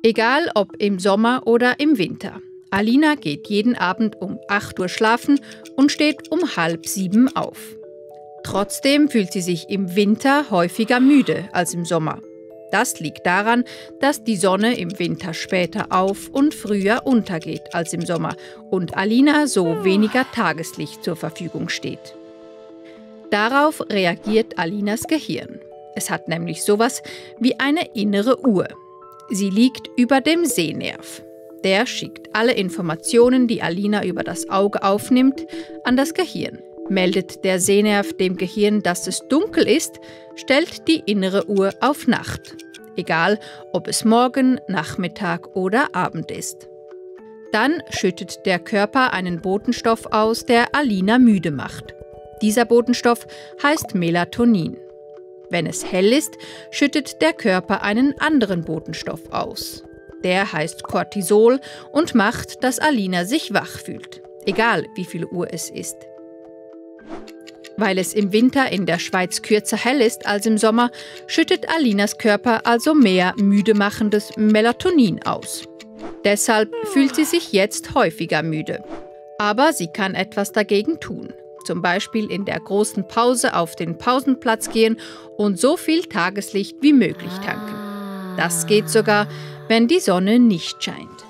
Egal ob im Sommer oder im Winter. Alina geht jeden Abend um 8 Uhr schlafen und steht um 6:30 auf. Trotzdem fühlt sie sich im Winter häufiger müde als im Sommer. Das liegt daran, dass die Sonne im Winter später auf und früher untergeht als im Sommer und Alina so weniger Tageslicht zur Verfügung steht. Darauf reagiert Alinas Gehirn. Es hat nämlich sowas wie eine innere Uhr. Sie liegt über dem Sehnerv. Der schickt alle Informationen, die Alina über das Auge aufnimmt, an das Gehirn. Meldet der Sehnerv dem Gehirn, dass es dunkel ist, stellt die innere Uhr auf Nacht. Egal, ob es Morgen, Nachmittag oder Abend ist. Dann schüttet der Körper einen Botenstoff aus, der Alina müde macht. Dieser Botenstoff heißt Melatonin. Wenn es hell ist, schüttet der Körper einen anderen Botenstoff aus. Der heißt Cortisol und macht, dass Alina sich wach fühlt, egal wie viel Uhr es ist. Weil es im Winter in der Schweiz kürzer hell ist als im Sommer, schüttet Alinas Körper also mehr müdemachendes Melatonin aus. Deshalb fühlt sie sich jetzt häufiger müde. Aber sie kann etwas dagegen tun. Zum Beispiel in der großen Pause auf den Pausenplatz gehen und so viel Tageslicht wie möglich tanken. Das geht sogar, wenn die Sonne nicht scheint.